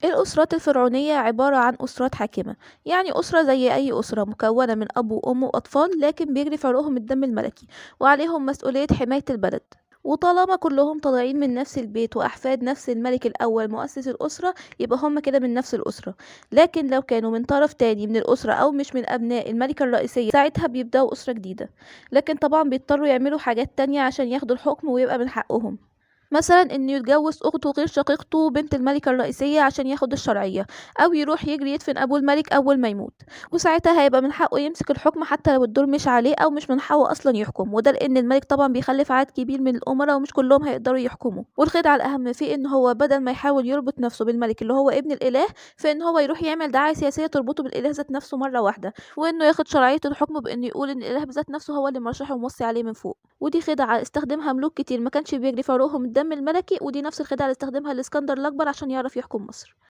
الأسرات الفرعونية عبارة عن أسرات حاكمة، يعني أسرة زي أي أسرة مكونة من أب وأم وأطفال، لكن بيجري في عروقهم الدم الملكي وعليهم مسؤولية حماية البلد. وطالما كلهم طالعين من نفس البيت وأحفاد نفس الملك الأول مؤسس الأسرة، يبقى هم كده من نفس الأسرة. لكن لو كانوا من طرف تاني من الأسرة أو مش من أبناء الملكة الرئيسية، ساعتها بيبدأوا أسرة جديدة، لكن طبعا بيضطروا يعملوا حاجات تانية عشان ياخدوا الحكم ويبقى من حقهم. مثلا انه يتجوز اخته غير شقيقته بنت الملكة الرئيسية عشان ياخد الشرعية، او يروح يجري يدفن ابوه الملك اول ما يموت، وساعتها هيبقى من حقه يمسك الحكم حتى لو الدور مش عليه او مش من حقه اصلا يحكم. وده لان الملك طبعا بيخلف عدد كبير من الامراء ومش كلهم هيقدروا يحكموا. والخدعة الاهم فيه ان هو بدل ما يحاول يربط نفسه بالملك اللي هو ابن الاله، فان هو يروح يعمل دعاية سياسية تربطه بالاله ذات نفسه مرة واحدة، وانه ياخد شرعية الحكم بانه يقول ان الاله بذات نفسه هو اللي مرشحه وموصي عليه من فوق. ودي خدعة استخدمها ملوك كتير ما كانش بيجري في عروقهم الدم الملكي، ودي نفس الخدعة اللي استخدمها الاسكندر الأكبر عشان يعرف يحكم مصر.